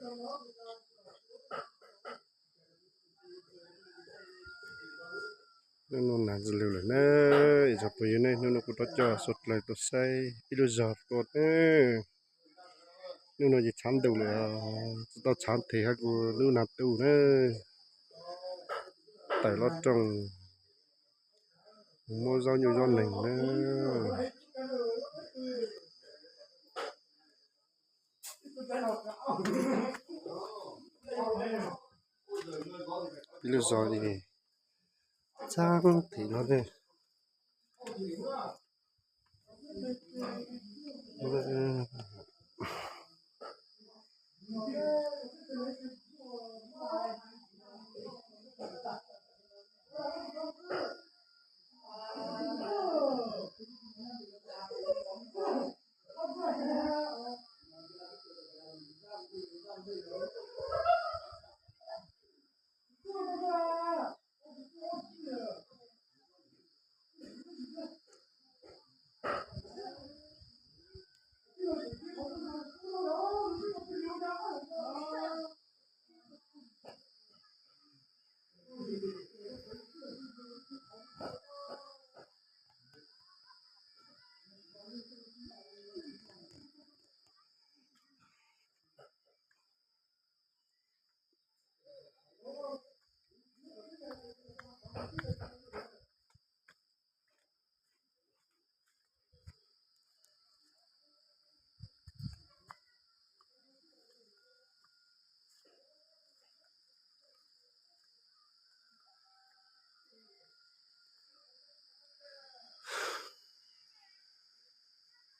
Hnub no nag ntxwg lug lawm na, ib tsoom phooj ywg ne, hnub no kuv rov coj suav dlawg tuaj saib ib lub zog tuaj na. Hnub no ces tshav ntuj lawm, tsis tau tshav nthi hab kuv lub nag tu na. Tawm loj rooj, muab zaub nyuj zaub neeg na. Ib lub zog li txheeb thim no ne.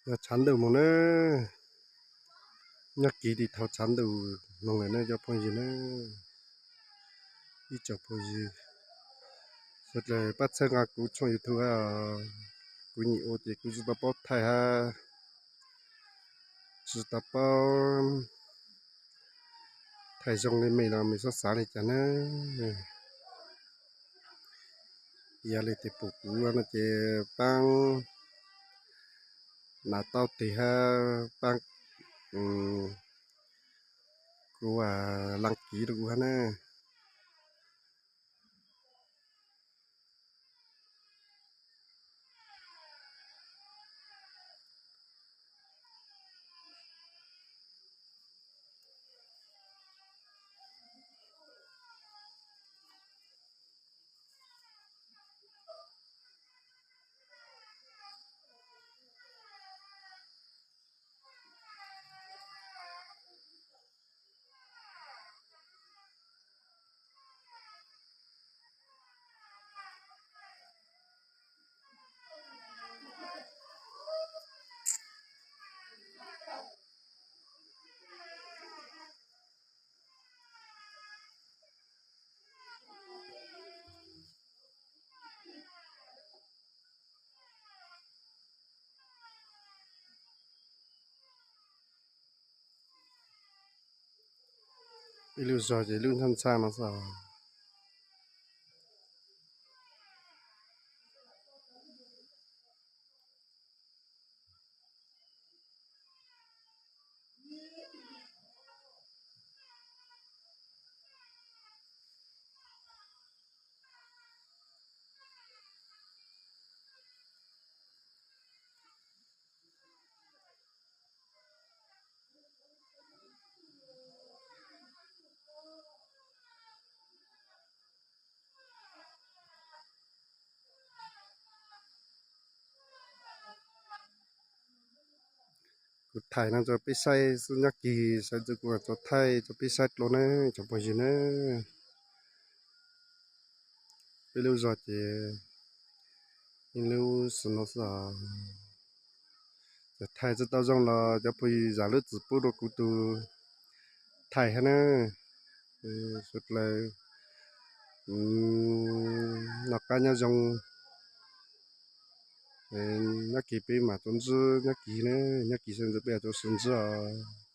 Yog tshav ntuj mus na, nyob kiv tim thaum tshav ntuj moog lawm ne cov phooj ywg na. Ib tsoom phooj ywg sawv dlawg pab txhawb nqa kuv tshooj YouTube hab, kuv nyim ua ces kuv tsis tau paub thaij hab, tsis tau paub thaij zoo li mej no mej xob xav li cas na. Yog leej twg pum kuv no ces paab nas taub tig hab paab kuv leej kiv rau kuv hab na. Ib lub zog ces lub ntxhab ntxhab no xwb. Kuv thaij no rau peb saib xwb, nyob kis sawv ntxov kuv tso thaij rau peb saib dlua na, tsoom phooj ywg na. Peb lub zog ces ib lub xwb no xwb os. Thaij tsis tau zoo los cov phooj ywg zam lub txim pub rau kuv tus thaij hab na. Sawv dlawg noj qab nyob zoo. Nyob kis peb mam rov ntsib nyob kis na, nyob kis sawv ntxov peb rov sib ntsib os.